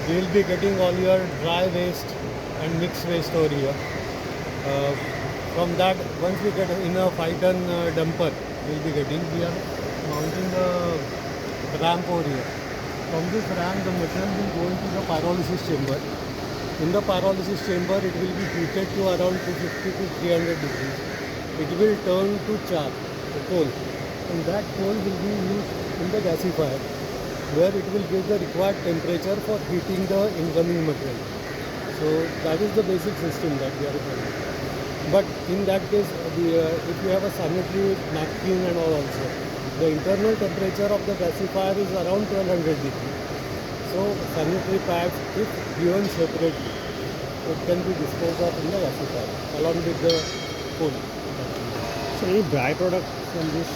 We will be getting all your dry waste and mixed waste over here. Uh, from that, once we get in a 5-ton dumper, we will be getting. We are mounting a ramp over here. From this ramp, the material will go into the pyrolysis chamber. In the pyrolysis chamber, it will be heated to around 250 to 300 degrees. It will turn to char, the coal, and that coal will be used in the gasifier, where it will give the required temperature for heating the incoming material. So that is the basic system that we are following. But in that case, if you have a sanitary napkin and all also, the internal temperature of the gasifier is around 1200 degrees. So sanitary pads, if given separately, it can be disposed of in the gasifier along with the coal. So any byproduct from this?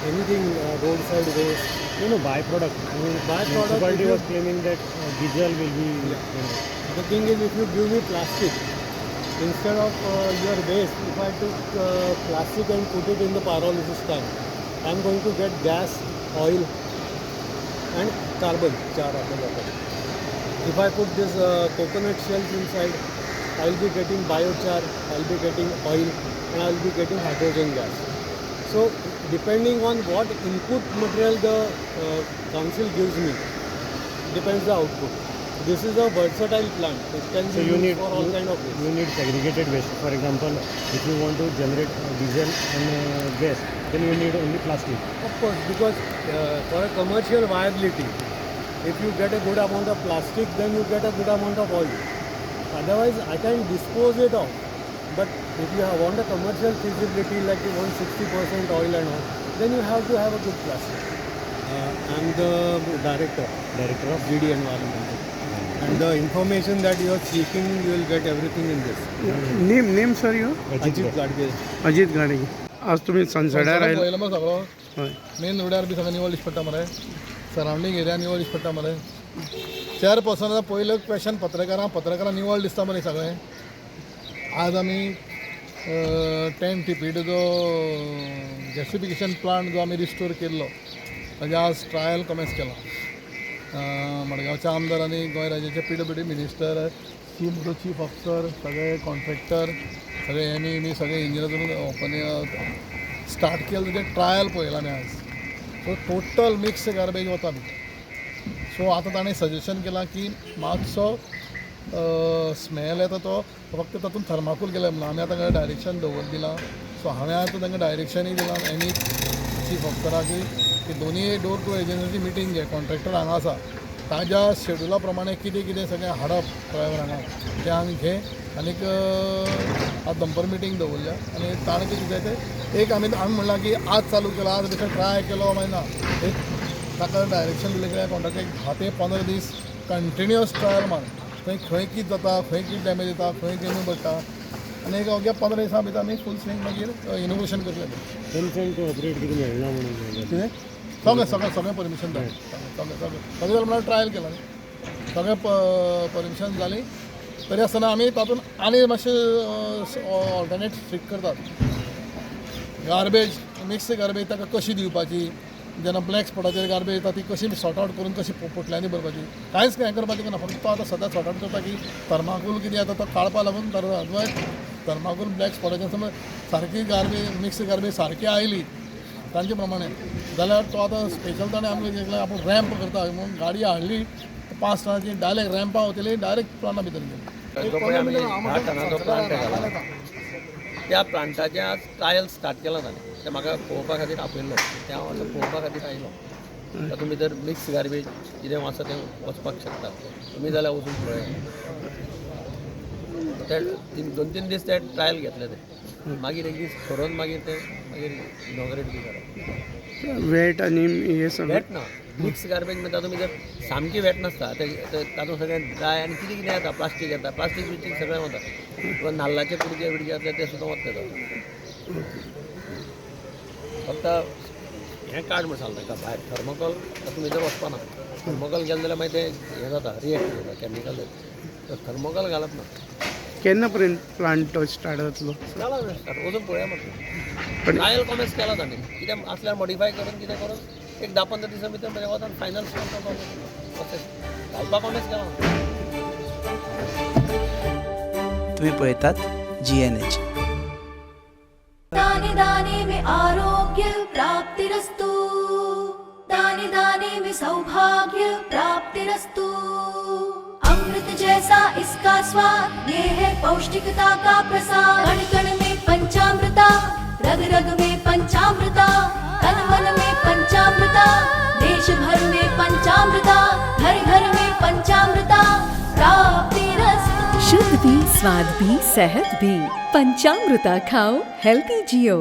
Anything roadside waste. No, byproduct. I mean, Byproduct, municipality if you- was claiming that diesel will be. Yeah. The thing is, if you give me plastic, instead of your waste, if I took plastic and put it in the pyrolysis tank, I am going to get gas, oil, and carbon char at the bottom. If I put this coconut shells inside, I will be getting biochar, I will be getting oil, and I will be getting hydrogen gas. So, depending on what input material the council gives me, depends the output. This is a versatile plant. It can So be you used need for all you, kind of waste. you need segregated waste. For example, if you want to generate diesel and gas, then you need only plastic. Of course, because for a commercial viability, if you get a good amount of plastic, then you get a good amount of oil. Otherwise, I can dispose it off. But if you want a commercial feasibility, like you want 60% oil and all, then you have to have a good plastic. I'm the director, Director of GD Environmental. And the information that you are seeking, you will get everything in this. Name sir you Ajit Gadge. Ajit Gadge. आज तुमी सनसेटार आयले. पळयलो मरे सगळो. हय. Main रोडार बी सगळें निवळ दिश्टी पडटा मरे, सरावंडींग एरिया निवळ दिश्टी पडटा मरे. चेअरपर्सना पयलो क्वेश्चन पत्रकारांक, पत्रकारांक निवळ दिसता मरे सगळें. आज आमी 10 टीपीडीचो गॅसिफिकेशन प्लांट जो आमी रिस्टोर केल्लो ताजें आज ट्रायल कमेन्स केला. मडगांवच्या आमदार आनी गोंय राज्याचे PWD minister, chief officer, सगळे कॉन्ट्रॅक्टर, सगळे एमई सगळे इंजिनियर ओपन स्टार्ट केलें. ताजें ट्रायल पळयलां आमी आज. सो टोटल मिक्स गार्बेज वता भितर. सो आतां ताणें सजेशन केलां की मातसो स्मेल येता तो फक्त तातूंत थर्माकूल केलें म्हणून आमी आतां डायरेक्शन दवर दिलां. सो हांवें आतां तांकां डायरेक्शनूय दिलां एमई चीफ ऑफिसराक की दोनूय डोर टू एजन्सीची मिटींग घे. कॉन्ट्रॅक्टर हांगा आसा, ताज्या शेड्युला प्रमाणे कितें कितें सगळें हाडप ड्रायवर हांगा तें आमी घे. आनीक आज दंपर मिटींग दवरल्या आनी ताणें कितें जाय तें एक आमी आमी म्हणलां की आज चालू केलो, आज बेश्टे ट्राय केलो मागीर ना. एक ताका डायरेक्शन दिलें की कॉन्ट्रॅक्टर एक 10 ते 15 दीस कंटिन्युअस ट्रायल मार, थंय खंय कितें जाता, खंय कितें डॅमेज जाता, खंय कितें पडटा. आनी एक अवघ्या 15 दिसां भितर आमी फूल स्विंग मागीर इनोग्रेशन करतले. कन्सेंट टू ऑपरेट कितें मेळना म्हणून. कितें सगळें सगळें सगळें परमिशन जालें, सगळें सगळें सगळें सगळें जालें म्हणल्यार ट्रायल केला न्ही, सगळें परमिशन जालीं. तरी आसतना आमी तातूंत आनी मातशें ऑल्टरनेट स्ट्रिक्ट करतात. गार्बेज, मिक्स गार्बेज ताका कशी दिवपाची, जेन्ना ब्लॅक स्पॉटाचेर गार्बेज येता ती कशी सॉर्ट आवट करून कशी पोटल्यांनी भरपाची, कांयच हें करपाचें ना. फक्त तो आतां सद्या सॉर्ट आवट करता की थर्माकूल कितें येता तो काडपा लागून. अदरवायज थर्माकूल ब्लॅक स्पॉटाचेर समज सारकी गार्बेज, मिक्स गार्बेज सारकी आयली तांचे प्रमाणे जाल्यार तो आतां स्पेशल ताणें आमकां कितें आपूण रॅम्प करता म्हणून गाडी हाडली 5 टनाची, डायरेक्ट रॅम्पा वतली, डायरेक्ट प्लांटा भितर गेली. जो पळय आमी 10 टनाचो प्लांट घाला त्या प्लांटाचें आज ट्रायल स्टार्ट केला ताणें. तें म्हाका पळोवपा खातीर आपयल्लो, तें हांव आतां पळोवपा खातीर आयलो. तातूंत भितर मिक्स गार्बेज कितें आसा तें वचपाक शकता. तुमी जाल्यार वचून पळयात. ते 2-3 दीस ते ट्रायल घेतले, ते मागीर एक दीस ठरोवन मागीर ते मागीर इनॉग्रेट बी करप. वेट आनी हे सगळें. वेट ना, मिक्स गार्बेज म्हणटा तातूंत भितर सामकी वेट नासता. ते तातूंत सगळें ड्राय आनी कितें कितें येता, प्लास्टीक येता, प्लास्टीक बिस्टीक सगळें वता. किंवा नाल्लाचे कुडके बिडके आसले ते सुद्दां वतले तातूंत. फक्त हें काड म्हण सांगता ताका भायर थर्मोकॉल तातूंत भितर वचपा ना. थर्मोकॉल गेलें जाल्यार मागीर तें हें जाता, रिएक्ट जाता, कॅमिकल जाता. थर्मोकॉल घालप ना. केन्ना पर्यंत प्लांट तो स्टार्ट जातलो? जाला स्टार्ट, वचून पळोवया म्हटलें. ट्रायल कॉमेन्स केला ताणें, कितें आसल्यार मॉडिफाय करून कितें करून एक 10-15 दिसां भितर म्हज्या वतान फायनल स्टार्ट जाता. प्रोसेस घालपाक कोणेच केलो ना. तुम्ही पळयतात जी एन एच. दाने दाने में आरोग्य प्राप्तिरस्तु, दाने दाने में सौभाग्य प्राप्तिरस्तु। अमृत जैसा इसका स्वाद, ये है पौष्टिकता का प्रसाद। कण कण में पंचामृता, रग रग में पंचामृता, तन मन में पंचामृता, देश भर में पंचामृता, घर घर में पंचामृता प्राप्तिरस्तु। शुद्ध भी, स्वाद भी, सेहत भी। पंचामृता खाओ, हेल्दी जियो।